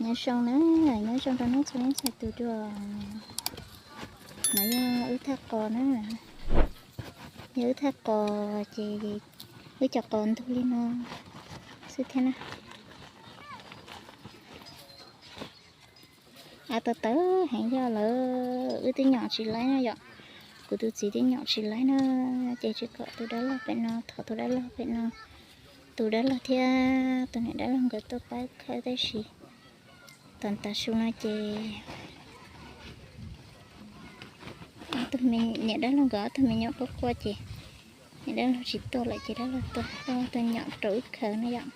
Nyob zoo na, nyob zoo rau nej txhua leej txhua tus dua. No yog wb thaj qos na, yog wb thaj qos ces wb cov qos ntug li no xwb thiab na. Av tawv tawv heev yog lawv wb twb nyom tsis laib na yom. Kuv tus txiv twb nyom tsis laib na, ces tsis kom tus dab laug pem no, thov tus dab laug pem no, tus dab laug thiab tus niam dab laug nkawd tuaj pab khawb tab sis tom tav su no ces niam dab laug nkawd ob tug me nyuam quaj quaj ces niam dab laug tsis tuaj lawm ces dab laug tuaj, tuaj nyom rau wb khawb na yom.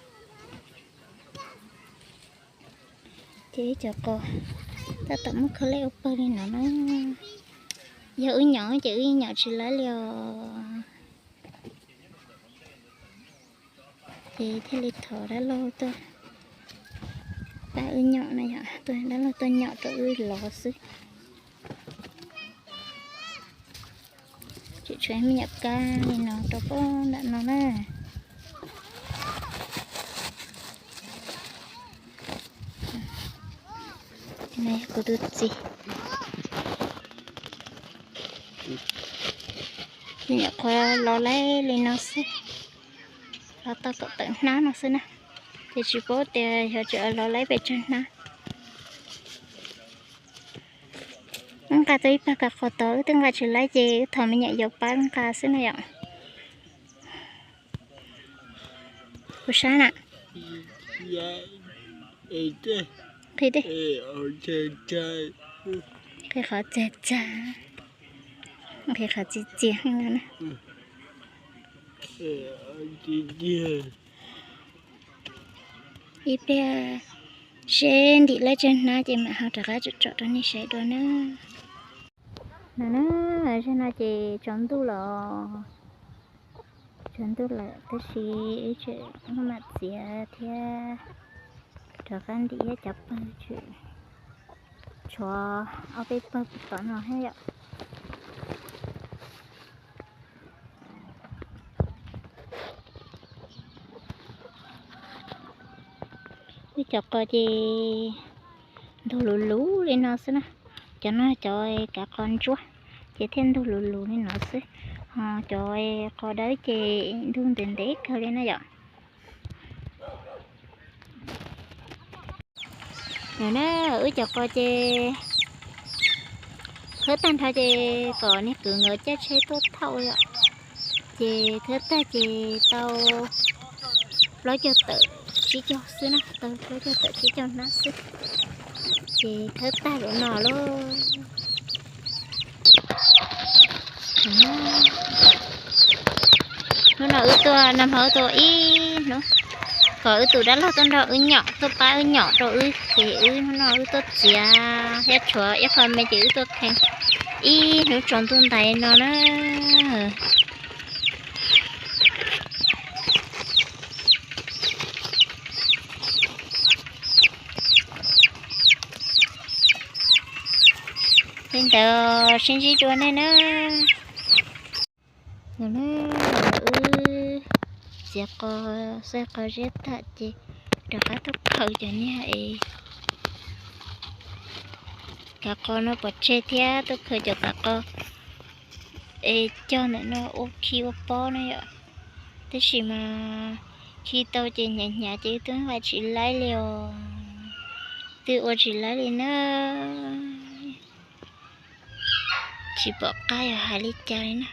Ces wb cov qos tab tom muab khawb lej ua pawg li no na. Yog wb nyom ces wb nyom tsis laib li os. Ces thiaj li thov dab laug tuaj pab wb nyom na yom, dab laug tuaj nyom rau wb lov xwb. Tseem tshuav me nyuam kab li no rau pem nram no na. Kuv tus txiv nyuam qhuav lov laib li no xwb, lov tau kom tawm hnab no xwb na, ces tsis paub tias yog tseem lov laib pes tsawg hnab. Wb nqa tau ib pawg kav qos tod, wb twb nqa tsis laib ces wb thov me nyuam yaus pab wb nqa xwb na yom. Kuv sab na. Qhia, qhia qhov txag txag, qhia qhov txias txias na. Ib pliag seb ntim laib tsawg hnab ces mam ho rov qab tsom rau nej saib dua na. No na, zaum no ces tsaus ntuj los, tsaus ntuj lawm tab sis wb tseem muaj mam txiav thiab rov qab ntim thiab cov pawg tseem tshuav ob peb pawg puag tom no thiab yom. Wb cov qos ces ntug luv luv li no xwb na. Cov no cov kav qos ntsuab ces thiaj ntug luv luv li no xwb. Ho cov qos dawb ces ntug ntev ntev kawg li na yom. Na, wb cov qos ces khawb tag nrho ces kom niag kwv nkawd caij tsheb tuaj thauj yom. Ces khawb tag ces tau plaub caug tawm tsib caug xwb na, tau plaub caug tawm tsib caug hnab xwb. Ces khawb tag lawm no lauj. Hnub no wb tuaj, nag hmo wb tuaj ib hnub, kom wb tus dab laug tuaj nrog wb nyom, tuaj pab wb nyom rau wb ces wb hnub no wb tuaj txiav thiab tshuav ib qho me ces wb tuaj kheev ib hnub tsaus ntuj ntais no na. Li ntawd sib ntsib dua nej na. Wb txiav qos, xaj qos ziab tag ces rov qab tuaj khaws cov niag es kav qos no pov tseg thiab tuaj khaws cov kav qos es cog ntawm no ua khi ua pob na yom. Tab sis mas khi tau ces hnyav hnyav ces wb twb nqa tsis laib li os. Twb ua tsis laib li na. Tsis pom qab yog hais li cas li na.